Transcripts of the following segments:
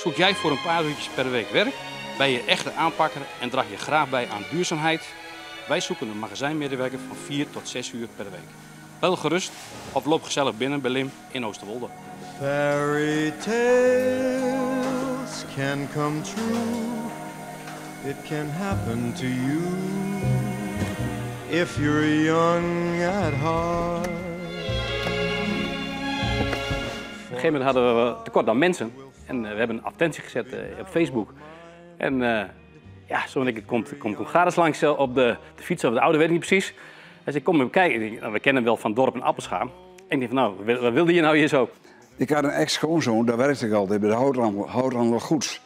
Zoek jij voor een paar uurtjes per week werk? Ben je echt een aanpakker en draag je graag bij aan duurzaamheid? Wij zoeken een magazijnmedewerker van 4 tot 6 uur per week. Bel gerust of loop gezellig binnen bij Lim in Oosterwolde. Fairy tales can come true. It can happen to you if you're young at heart. Op een gegeven moment hadden we tekort aan mensen. En we hebben een advertentie gezet op Facebook. En ja, zo en ik komt gratis langs op de fiets of de oude, weet ik niet precies. Hij zei, kom even kijken. Ik denk, nou, we kennen hem wel van dorp en Appelscha. En ik denk van, nou, wat wilde je nou hier zo? Ik had een ex-schoonzoon, daar werkte ik altijd bij de houthandel Goeds.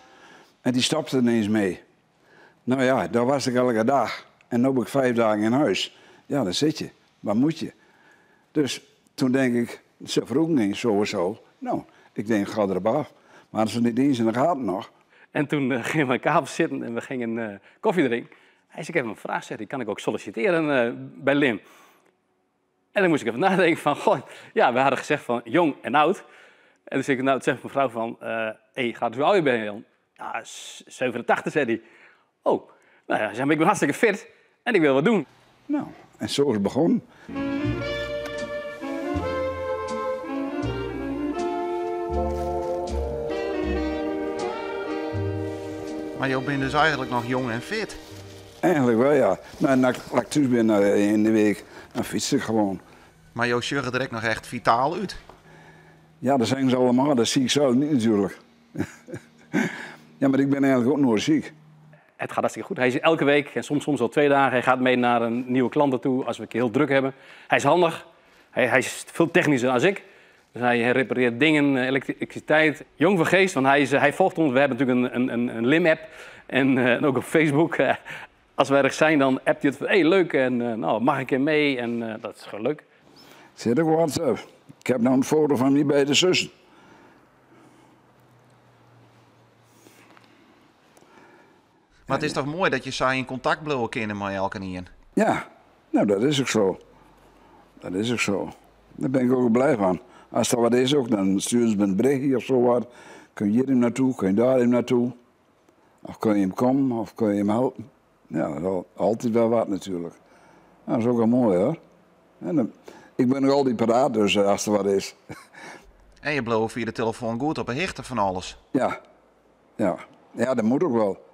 En die stapte ineens mee. Nou ja, daar was ik elke dag. En nu ben ik 5 dagen in huis. Ja, daar zit je. Waar moet je? Dus toen denk ik, ze vroegen eens zo en zo. Nou, ik denk, ga erop af. Maar ze niet eens in de gaten nog. En toen gingen we aan tafel zitten en we gingen koffie drinken. Hij zei, ik heb een vraag, zegt hij, kan ik ook solliciteren bij Lim? En dan moest ik even nadenken van, goh, ja, we hadden gezegd van jong en oud. En toen zei ik, nou, toen zegt mijn vrouw van, hey, gaat hoe oud ben je dan? Ja, 87, zei hij. Oh, nou ja, zeg maar, ik ben hartstikke fit en ik wil wat doen. Nou, en zo is het begonnen. Maar je bent dus eigenlijk nog jong en fit. Eigenlijk wel, ja. Nou, en als ik thuis ben in de week, dan fiets ik gewoon. Maar jouw ziet er direct nog echt vitaal uit. Ja, dat zijn ze allemaal. Dat zie ik zelf niet natuurlijk. Ja, maar ik ben eigenlijk ook nooit ziek. Het gaat hartstikke goed. Hij is elke week en soms al 2 dagen. Hij gaat mee naar een nieuwe klant toe als we het heel druk hebben. Hij is handig. Hij is veel technischer dan ik. Dus hij repareert dingen, elektriciteit. Jong van geest, want hij volgt ons. We hebben natuurlijk een Lim-app en ook op Facebook. Als we ergens zijn, dan appt hij het van, hey, leuk en nou, mag ik er mee? En dat is gewoon leuk. Zit ook WhatsApp. Ik heb nou een foto van die bij de zussen. Maar het is toch mooi dat je zo in contact blijven kunnen met elke een? Ja, nou dat is ook zo. Dat is ook zo. Daar ben ik ook blij van. Als er wat is ook, dan sturen ze me een berichtje of zo wat. Kun je hier hem naartoe, kun je daar hem naartoe. Of kun je hem komen, of kun je hem helpen. Ja, dat is altijd wel wat natuurlijk. Dat is ook wel mooi hoor. En dan, ik ben nog altijd paraat, dus als er wat is. En je blijft via de telefoon goed op de hichte van alles. Ja, ja. Ja, dat moet ook wel.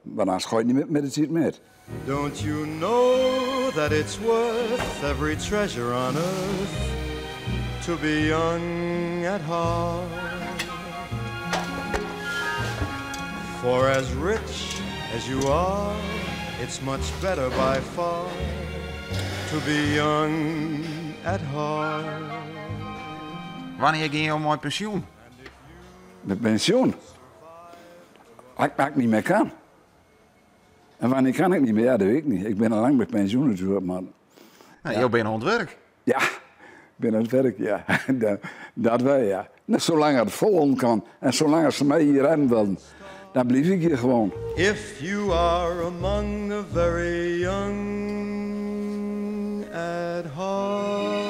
Maar anders ga je niet met het ziet met. Don't you know that it's worth every treasure on earth to be young at heart? For as rich as you are, it's much better by far to be young at heart. Wanneer ging je om pensioen? Met pensioen? Ik maak niet meer kan. En wanneer kan ik niet meer? Ja, dat weet ik niet. Ik ben al lang met pensioen natuurlijk, maar... Nou, je bent aan het werk. Ja, ik ben aan het werk, ja. Dat wel, ja. Net zolang het vol kan en zolang ze mij hier hebben willen, dan blijf ik hier gewoon. If you are among the very young at heart.